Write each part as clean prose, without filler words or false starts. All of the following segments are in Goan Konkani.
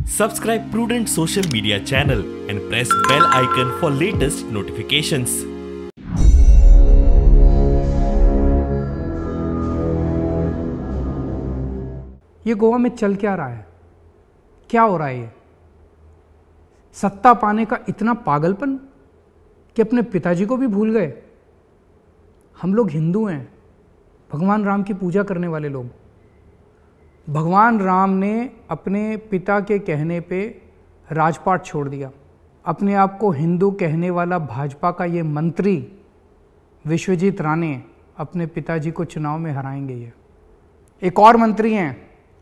Subscribe Prudent Social Media channel and press bell icon for latest notifications. ये गोवा में चल क्या रहा है, क्या हो रहा है? ये सत्ता पाने का इतना पागलपन कि अपने पिताजी को भी भूल गए। हम लोग हिंदू हैं, भगवान राम की पूजा करने वाले लोग। भगवान राम ने अपने पिता के कहने पे राजपाट छोड़ दिया। अपने आप को हिंदू कहने वाला भाजपा का ये मंत्री विश्वजीत राणे अपने पिताजी को चुनाव में हराएंगे। ये एक और मंत्री हैं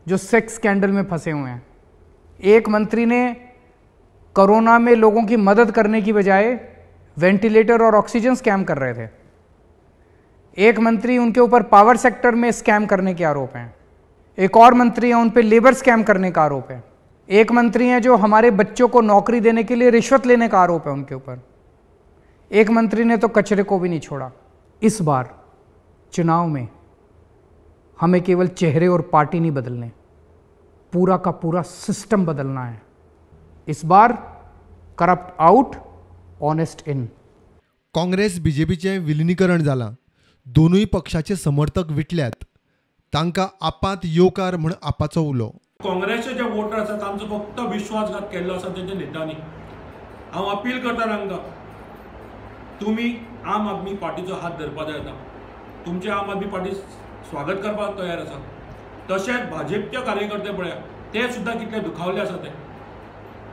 जो सेक्स स्कैंडल में फंसे हुए हैं। एक मंत्री ने कोरोना में लोगों की मदद करने की बजाय वेंटिलेटर और ऑक्सीजन स्कैम कर रहे थे। एक मंत्री उनके ऊपर पावर सेक्टर में स्कैम करने के आरोप हैं। एक और मंत्री हैं उन पर लेबर स्कैम करने का आरोप है। एक मंत्री हैं जो हमारे बच्चों को नौकरी देने के लिए रिश्वत लेने का आरोप है उनके ऊपर। एक मंत्री ने तो कचरे को भी नहीं छोड़ा। इस बार चुनाव में हमें केवल चेहरे और पार्टी नहीं बदलने, पूरा का पूरा सिस्टम बदलना है। इस बार corrupt out, honest in. Congress बीजेपीचें विलिनीकरण जालां, दोनूय पक्षाचे समर्थक विटल्यात, तांकां आपांत येवकार म्हूण आपाचो उलो। काँग्रेसचे जे वोटर आसा तांचो फक्त विश्वासघात केल्लो आसा तेंच्या नेत्यांनी। हांव अपील करता तांकां, तुमी आम आदमी पार्टीचो हात धरपाक जाय आतां। तुमचे आम आदमी पार्टी स्वागत करपाक तयार आसा। तशेंच भाजपचे कार्यकर्ते पळया, ते सुद्दां कितले दुखावले आसा। ते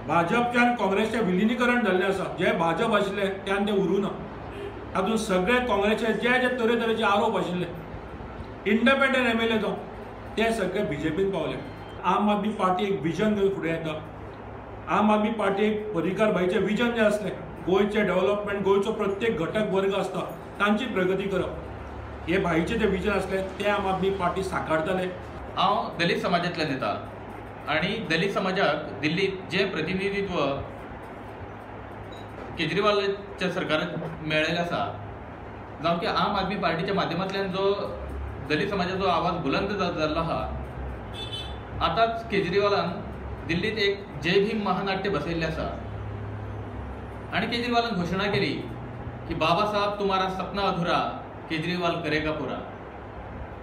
भाजपच्यान काँग्रेसचें विलिनीकरण जाल्लें आसा। जे भाजप आशिल्ले त्यान ते उरूं ना। तातूंत सगळे काँग्रेसचे जे जे तरेतरेचे आरोप आशिल्ले, इंडिपेंडंट एमएलए जावं, ते सगळे बीजेपीन पावले। आम आदमी पार्टी एक विजन घेवन फुडें येता। आम आदमी पार्टी एक पर्रीकार भाईचें विजन जें आसलें, गोंयचें डेव्हलपमेंट, गोंयचो प्रत्येक घटक वर्ग आसता तांची प्रगती करप, हे भाईचें जें विजन आसलें तें आम आदमी पार्टी साकारतले। हांव दलित समाजांतल्यान येता आनी दलित समाजाक दिल्लीत जें प्रतिनिधित्व केजरीवालाच्या सरकारान मेळिल्लें आसा, जावं की आम आदमी पार्टीच्या माध्यमांतल्यान जो दलित समाजाचो आवाज बुलंद जाल्लो आहा, आतांच केजरीवालान दिल्लीत एक जय भीम महानाट्य बसयिल्लें आसा आनी केजरीवालान घोशणा केली की बाबा साहब तुम्हारा सपना अधुरा, केजरीवाल करेगा पुरा।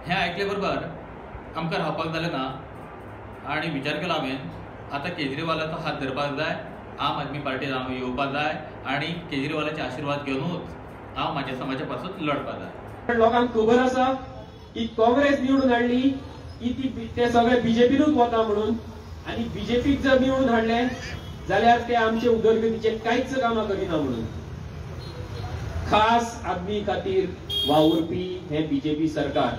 हें आयकले बरोबर आमकां रावपाक जालें ना आनी विचार केलो हांवें, आतां केजरीवालाचो हात धरपाक जाय, आम आदमी पार्टीन हांव येवपाक जाय आनी केजरीवालाचे आशिर्वाद घेवनूच हांव म्हाज्या समाजा पासून लढपाक जाय। लोकांक खबर आसा की काँग्रेस निवडून हाडली की ती ते सगळे बीजेपीनूच वता म्हणून, आनी बीजेपीक जर निवडून हाडले जाल्यार ते आमचे उदरगतीचे कांयच कामां करिना म्हणून। खास आदमी खातीर वावुरपी हें बीजेपी सरकार।